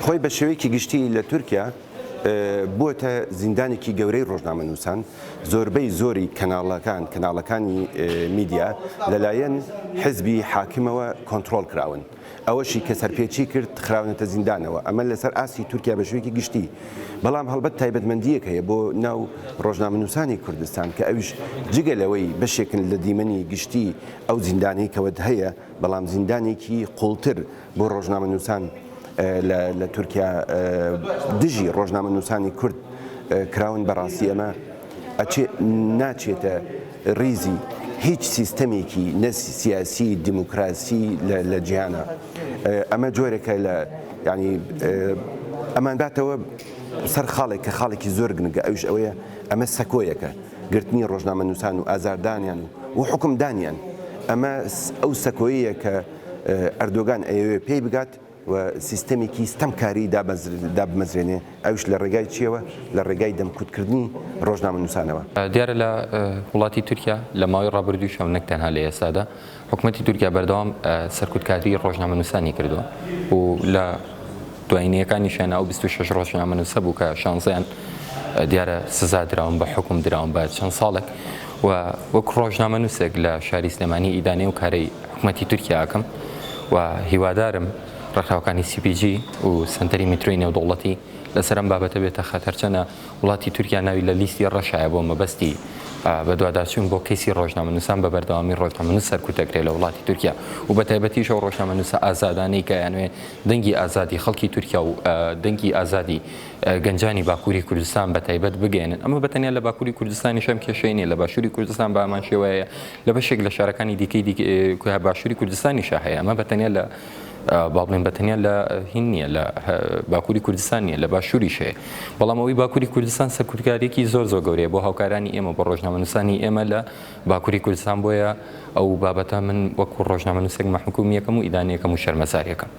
خۆی بە شێوەیەکی گشتی لە تورکیا بووەتە زیندانێکی گەورەی ڕۆژنامەنووسان، زۆربەی زۆری کەناڵەکان، کەناڵەکانی میدیا لەلایەن حزبی حاکمەوە کۆنتڕۆڵ کراون، ئەوەشی کە سەرپێچی کرد خراونەتە زیندانەوە، ئەمە لەسەر ئاستی تورکیا بە شێوەیەکی گشتی، بەڵام هەڵبەت تایبەتمەندییەک هەیە بۆ ناو ڕۆژنامەنووسانی کوردستان کە ئەویش جگە لەوەی بەشێکن لە دیمەنی گشتی ئەو زیندانەی کە هەیە، بەڵام زیندانێکی قوڵتر بۆ ڕۆژنامەنووسان لە تورکیا دژی ڕۆژنامەنووسانی کورد کراون بەڕاستی ئەمە ئەچێ ناچێتە ڕیزی هیچ سیستەمێکی نە سیاسی دیموکراسی لە جیهانە ئەمە جۆرێکە لە ینی ئەمان باتەوە سەر خاڵێک کە خاڵێکی زۆر گرنگە ئەوش ئەوەیە ئەمە سەکۆیەکە گرتنی ڕۆژنامەنووسان و ئازاردانیان و حکومدانیان ئەمە ئەو سەکۆیە کە ئەردۆگان ئەیەوێ پێی بگات و سیستەمێکی ستەمکاری دابمەزرێنێ، ئەویش لە ڕێگای چییەوە؟ لە ڕێگای دەمکوتکردنی ڕۆژنامەنووسانەوە. دیارە لە وڵاتی تورکیا لە ماوەی ڕابردوویشە و نەک تەنها لە ئێستادا حکومەتی تورکیا بەردەوام سەرکوتکاریی ڕۆژنامەنووسانی کردووە و لە دوایینییەکانیشیان ئەو 26 ڕۆژنامەنووسە بوو کە شانزەیان دیارە سزا دراون بە حوکم دراون بە چەند ساڵێک و وەک ڕۆژنامەنووسێک لە شاری سلێمانی ئیدانەی ئەو کارەی حکومەتی تورکیا ئەکەم و هیوادارم ڕێکخراوەکانی CPJ و سەنتەری میترۆی نێودەوڵەتی لەسەر ئەم بابەتە بێتە خەت هەرچەنە وڵاتی تورکیا ناوی لە لیستی ڕەشایە بۆ مەبەستی بەدواداچوون بۆ کەیسی ڕۆژنامەنووسان بە بەردەوامی ڕۆژنامەنووس سەرکوت دەکرێت لە وڵاتی تورکیا و بە تایبەتیش ئەو ڕۆژنامەنووسە ئازادانەی کە ئەیانەوێ دەنگی ئازادی خەڵکی تورکیا و دەنگی ئازادی گەنجانی باکووری کوردستان بە تایبەت بگەیەنن ئەمە بە تەنیا لە باکووری کوردستانیش ئەم کێشەی نییە لە باشووری کوردستان بە هەمان شێوەیە لە بەشێک لە شارەکانی دیکەی دیکە باشووری کوردستانیشا هەیە ئەمە بە تەنیا لە با بڵێن بە تەنیا لە هین نییە لە باکووری کوردستان نییە لە باشووریش هەیە بەڵام ئەوەی باکووری کوردستان سەرکوتکاریەکی زۆر زۆر گەورەیە بۆ هاوکارانی ئێمە بۆ ڕۆژنامەنووسانی ئێمە لە باکووری کوردستان بۆیە ئەو بابەتە من وەکو ڕۆژنامەنووسێک مەحکومیەکەم و ئیدانەیەکەم و شەرمەزاریەکەم.